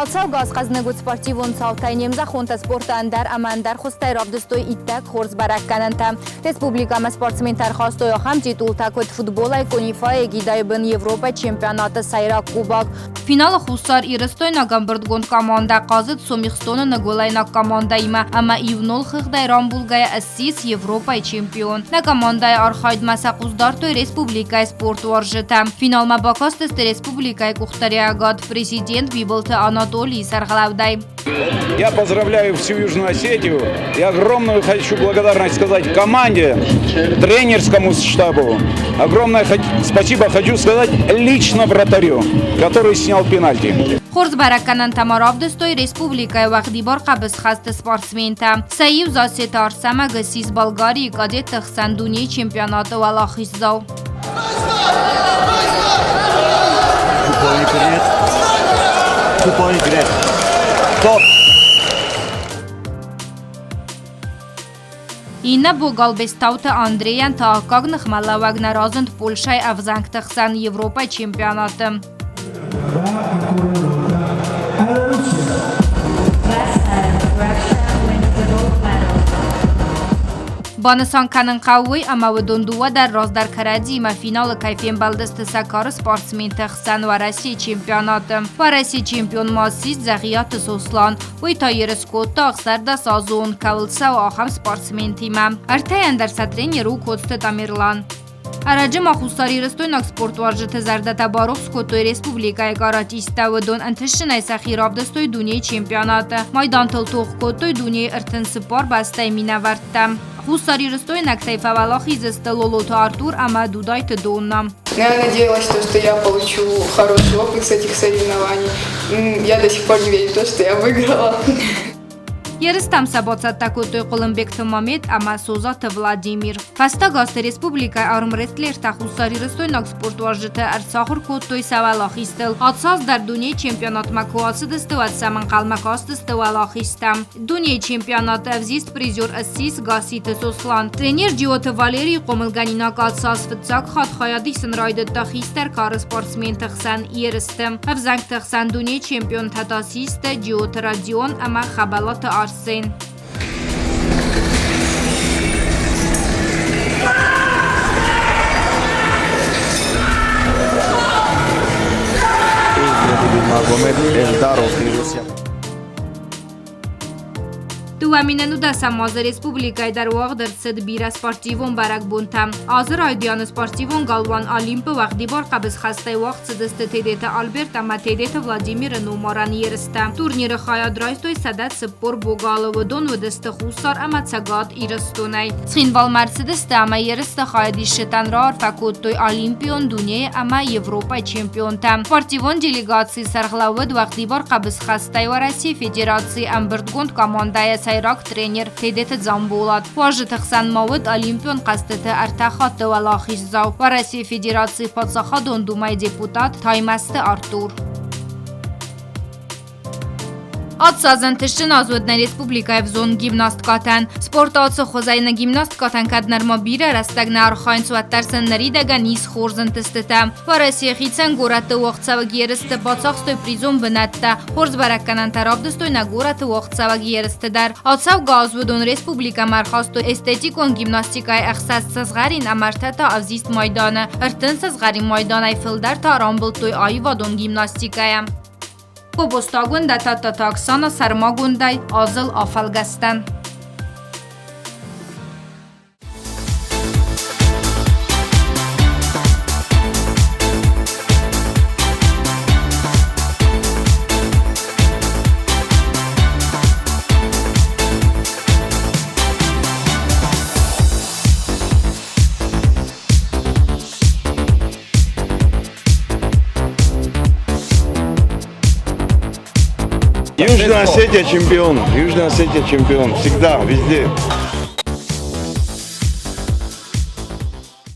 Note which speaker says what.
Speaker 1: Ацӕугӕ аз хъӕзныг уыд спортивон цаутӕй. Не мзӕххонтӕ спорты ӕндӕр ӕмӕ ӕндӕр хуызтӕй равдыстой иттӕг хорз бӕрӕггӕнӕнтӕ. Республикӕмӕ спортсментӕ ӕрхастой ахӕм титултӕ, куыд футболӕй Конифайы эгидӕйы бын Европӕйы чемпионаты сӕйраг кубок. Финалы Хуссар Ирыстойнаг ӕмбырдгонд командӕ хъазыд Сомихстоны ныгуылӕйнаг командӕимӕ ӕмӕ иу-нол хыгъдӕй рамбулгӕйӕ ссис Европӕйы чемпион. Нӕ командӕйы архайдмӕ сӕ хъус дардтой республикӕйы спортуарзджытӕ. Финалмӕ бакастысты республикӕйы къухдариуӕгад президент Бибылты Анатолийы сӕргълӕудӕй.
Speaker 2: Я поздравляю всю Южную Осетию и огромную хочу благодарность сказать команде, тренерскому штабу. Огромное спасибо хочу сказать лично вратарю, который снял пенальти.
Speaker 1: Хорз бӕрӕггӕнӕнтӕ ма равдыстой республикӕйы уӕгъдибар хъӕбысхӕсты спортсментӕ. Сӕ иу Зассеты Арсӕмӕг ссис Болгарийы кадетты хсӕн дунейы чемпионаты уӕлахиздзау.
Speaker 3: Тупой бред. Тупой бред. Топ!
Speaker 1: Иннӕ богал Бестауты Андрейӕн та аккаг ныхмӕлӕууӕг нӕ разынд Польшӕйы ӕвзӕнгты хсӕн Европӕйы чемпионаты. Банысан кӕнын хъӕуы уый, ӕмӕ уыдон дыууӕ дӕр раздӕр кӕрӕдзиимӕ финалы кӕй фембӕлдысты сӕ кары спортсменты хсӕн Уӕрӕсейы чемпионаты. Уӕрӕсейы чемпион ма ссис Дзӕгъиаты Сослан. Уый та ерыс кодта ӕхсӕрдӕсазон, кӕуыл цӕуы, ахӕм спортсментимӕ. Ӕртӕйӕн дӕр сӕ тренер у Коцты Тамерлан. Ӕрӕджы ма хуссарирыстойнаг спортуарзджыты зӕрдӕтӕ барухс кодтой республикӕйы каратисттӕ. Уыдон ӕнтыстджынӕй сӕхи равдыстой дунейы чемпионаты. Майдантыл тох кодтой дунейы 34 бӕстӕйы минӕвӕрттӕ. Хуссарирыстойнӕгтӕй фӕуӕлахиз сты Лолоты Артур ӕмӕ Дудайты Донна.
Speaker 4: Я надеялась, то, что я получу хороший опыт с этих соревнований. Я до сих пор не верю в то, что я выиграла.
Speaker 1: Ерыстӕм сӕ бацӕттӕ кодтой Хъуылымбегты Мамед ӕмӕ Созаты Владимир. Фӕстаг азты республикӕйы армрестлертӕ хуссарирыстойнаг спортуарзджыты ӕрцахуыр кодтой сӕ уӕлахизтыл. Ацы дӕр дунейы чемпионатмӕ куы ацыдысты, уӕд сӕм ӕнхъӕлмӕ кастысты уӕлахизтӕм. Дунейы чемпионаты ӕвзист призер ссис Гаситы Сослан. Тренер Джиоты Валерийы хъомылгӕнинаг ацы фыццаг хатт хайад исын райдыдта хистӕр кары спортсменты хсӕн ерысты. Ӕвзӕнгты хсӕн дунейы чемпионтӕ та систы Джиоты Родион ӕмӕ Хӕбӕлаты Арсен.
Speaker 3: Магомед Эльдаров Руся.
Speaker 1: 2010 азы республикӕйы дӕр уагъд ӕрцыд бирӕ спортивон бӕрӕгбонтӕ. Азы райдианы спортивон галуан Олимпы уӕгъдибар хъӕбысхӕстӕй уагъд цыдысты Тедеты Альберт ӕмӕ Тедеты Владимиры номарӕн ерыстӕ. Турниры хайад райстой 140 богалы, уыдон уыдысты Хуссар ӕмӕ Цӕгат Ирыстонӕй. Цхинвалмӕ ӕрцыдысты ӕмӕ ерысты хайадисджытӕн раарфӕ кодтой Олимпион, дунейы ӕмӕ Европӕйы чемпионтӕ. Спортивон делегацийы сӕргълӕууӕд уӕгъдибар хъӕбысхӕстӕй Уӕрӕсейы Федерацийы ӕмбырдгонд командӕйы сӕйраг тренер Тедеты Дзамболат. Уазджыты хсӕн ма уыд Олимпион хъӕзтыты ӕртӕ хатты уӕлахиздзау, Уӕрӕсейы Федерацийы Паддзахадон Думӕйы депутат Таймӕзты Артур. Ацазӕн тысджын аз уыд нӕ республикӕйы ӕвзонг гимнасткӕтӕн. Спорты ацы хуызӕй нӕ гимнасткӕтӕн кӕд нырма бирӕ рӕстӕг нӕ архайынц, уӕддӕр сын ныридӕгӕн ис хорз ӕнтыстытӕ. Уӕрӕсейы хицӕн горӕтты уагъдцӕуӕг ерысты бацахстой призон бынӕттӕ. Хорз бӕрӕггӕнӕнтӕ равдыстой нӕ горӕты уагъдцӕуӕг ерысты дӕр. Ацӕугӕ аз уыдон республикӕмӕ ӕрхастой эстетикон гимнастикӕйы ӕхсӕз сызгъӕрин ӕмӕ ӕртӕ та ӕвзист майданы. 30 сызгъӕрин майданӕй фылдӕр та рамбылдтой аивадон гимнастикӕйӕ. Кобостагонд Таттаты Оксана сӕрмагондӕй азыл афӕлгӕстӕн.
Speaker 2: Южная Осетия чемпион. Южная Осетия чемпион. Всегда, везде.